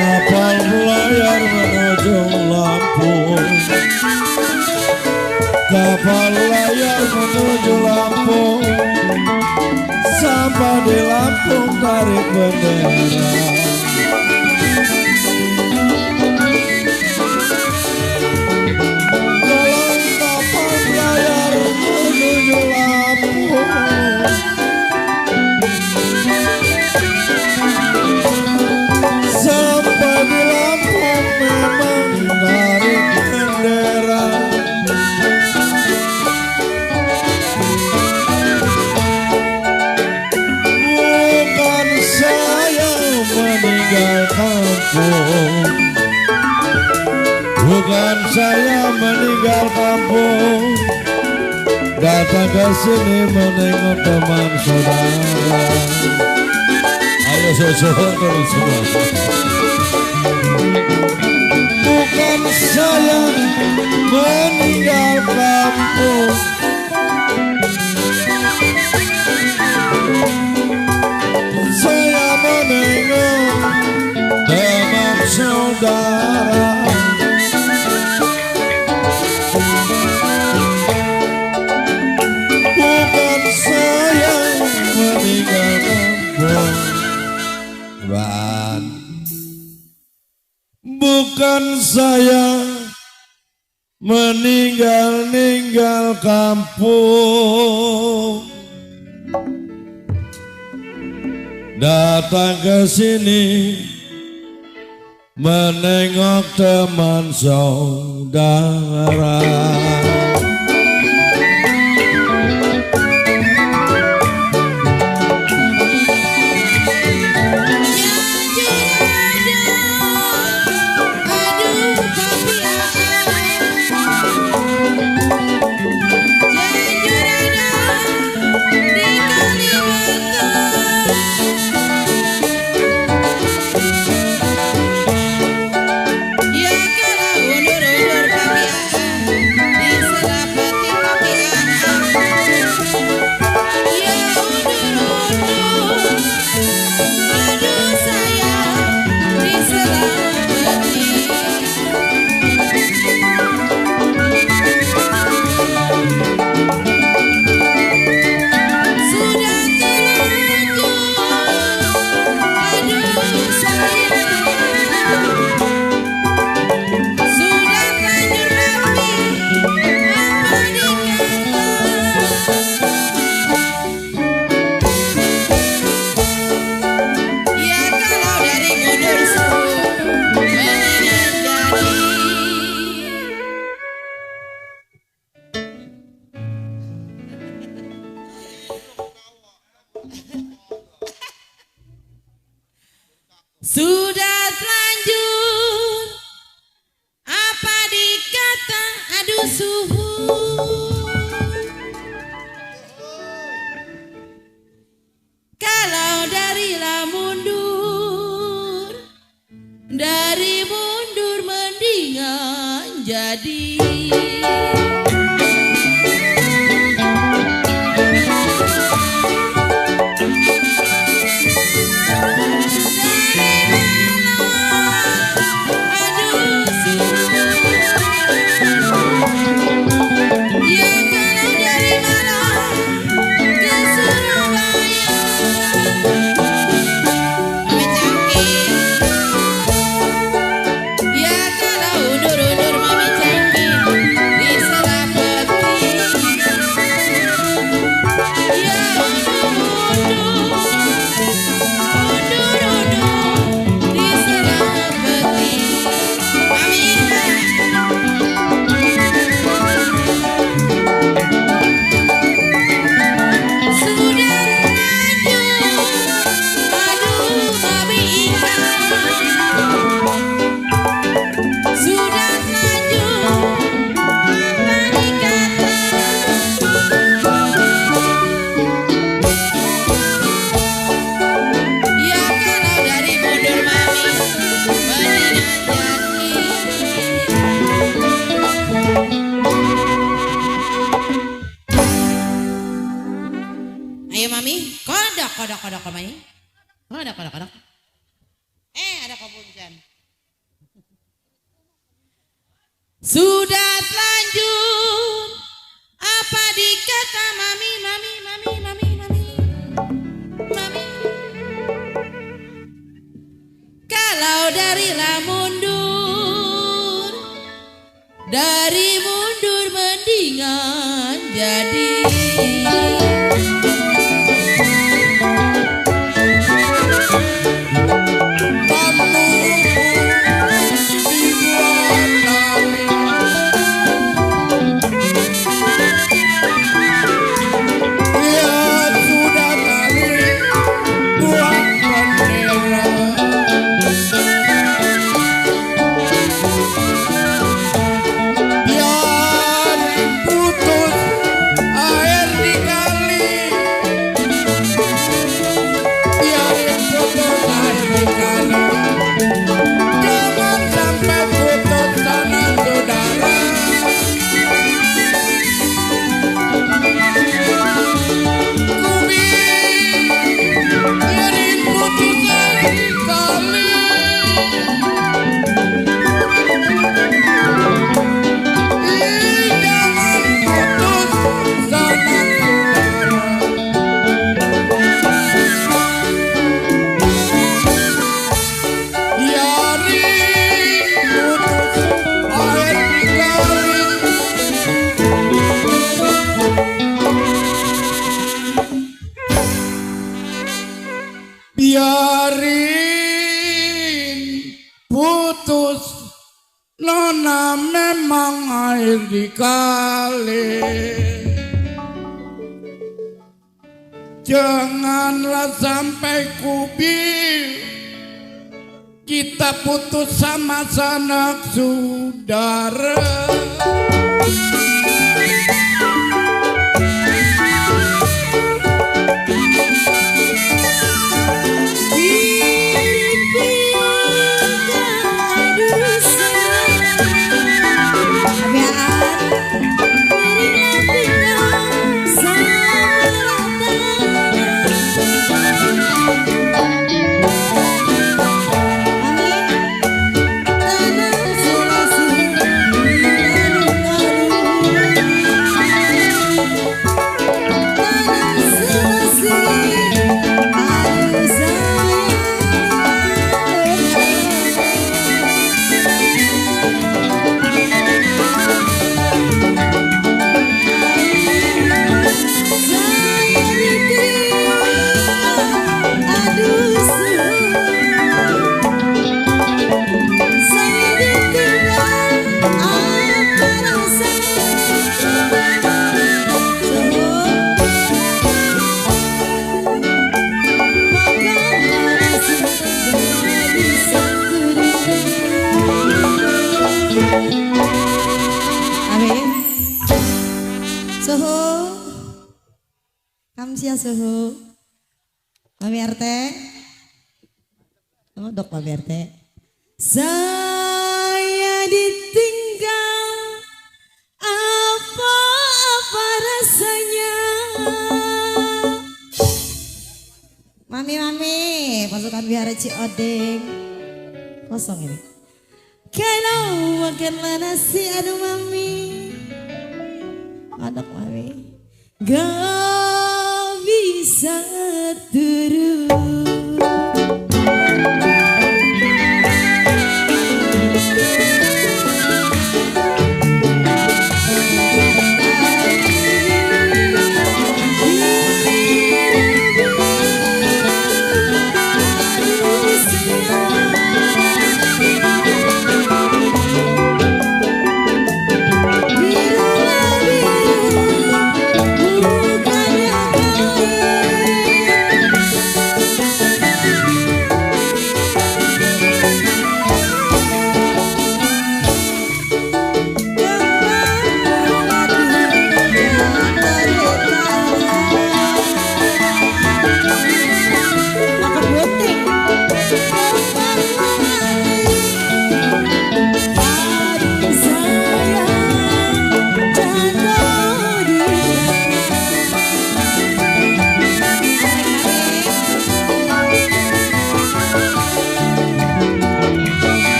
Kapal layar menuju Lampung, kapal layar menuju Lampung, sampai di Lampung tarik bendera. Bukan saya meninggal kampung, datang ke sini menengok teman saudara. Ayo sosok terus semua. Bukan saya meninggal kampung, saya menengok teman saudara. Bukan saya meninggal kampung, bukan saya meninggal kampung, datang ke sini menengok teman saudara. Sudah terlanjur apa dikata aduh suhu, kalau darilah mundur, dari mundur mendingan jadi. Bisa kodok mai. Ada kodok. Ada kepuncan. Sudah lanjut apa dikata mami. Kalau dari mundur mendingan jadi. Biarin putus, nona memang air di kali. Janganlah sampai kubil kita putus sama sanak saudara. Kamsia suhu Mami RT dok Mami RT. Saya ditinggal apa rasanya. Mami pasukan biara Ciodeng kosong ini. Kalau makanlah nasi aduh mami. Adok mami gak bisa turun.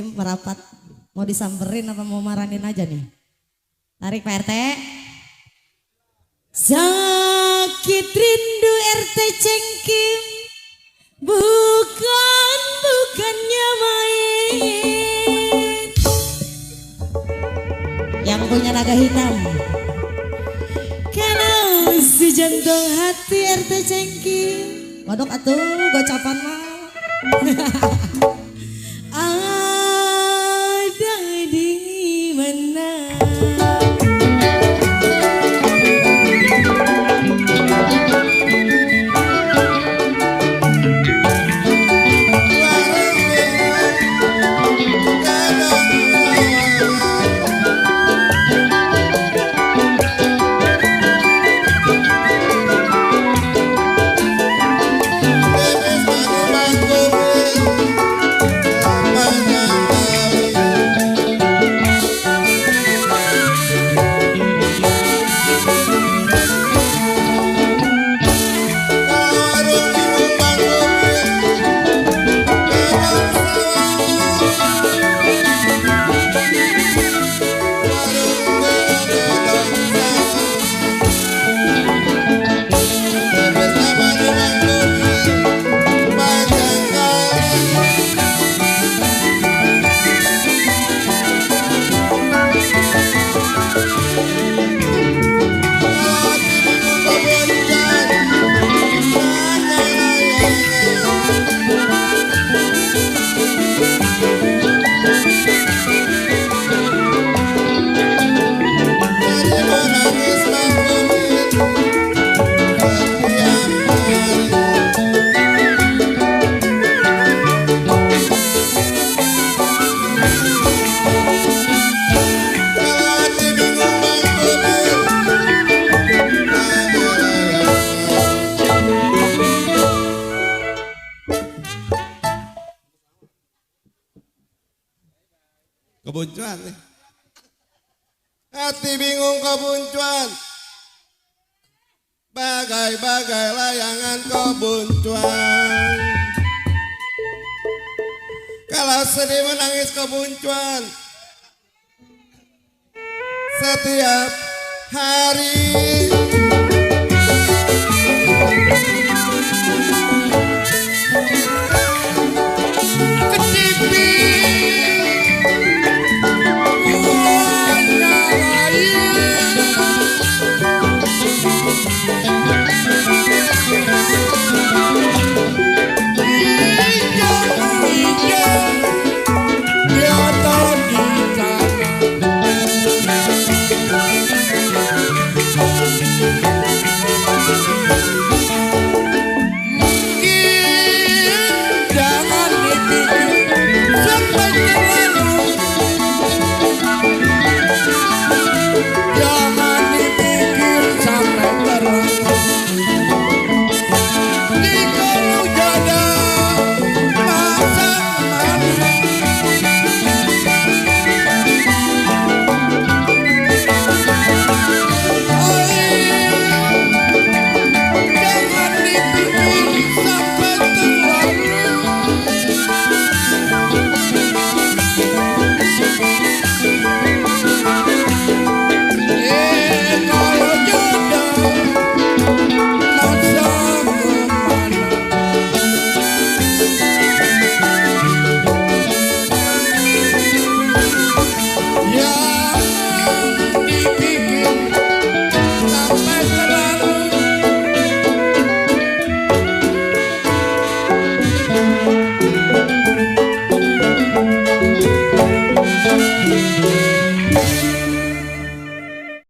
Cengkim merapat. Mau disamperin apa mau marahin aja nih? Tarik Pak RT. Sakit rindu RT Cengkim. Bukannya main. Yang punya naga hitam. Kalau si jantung hati RT Cengkim. Waduh atuh gocapan mah. Ada di mana? Kebuncuan nih. Hati bingung kebuncuan. Bagai-bagai layangan kebuncuan. Kalau sedih menangis kebuncuan. Setiap hari.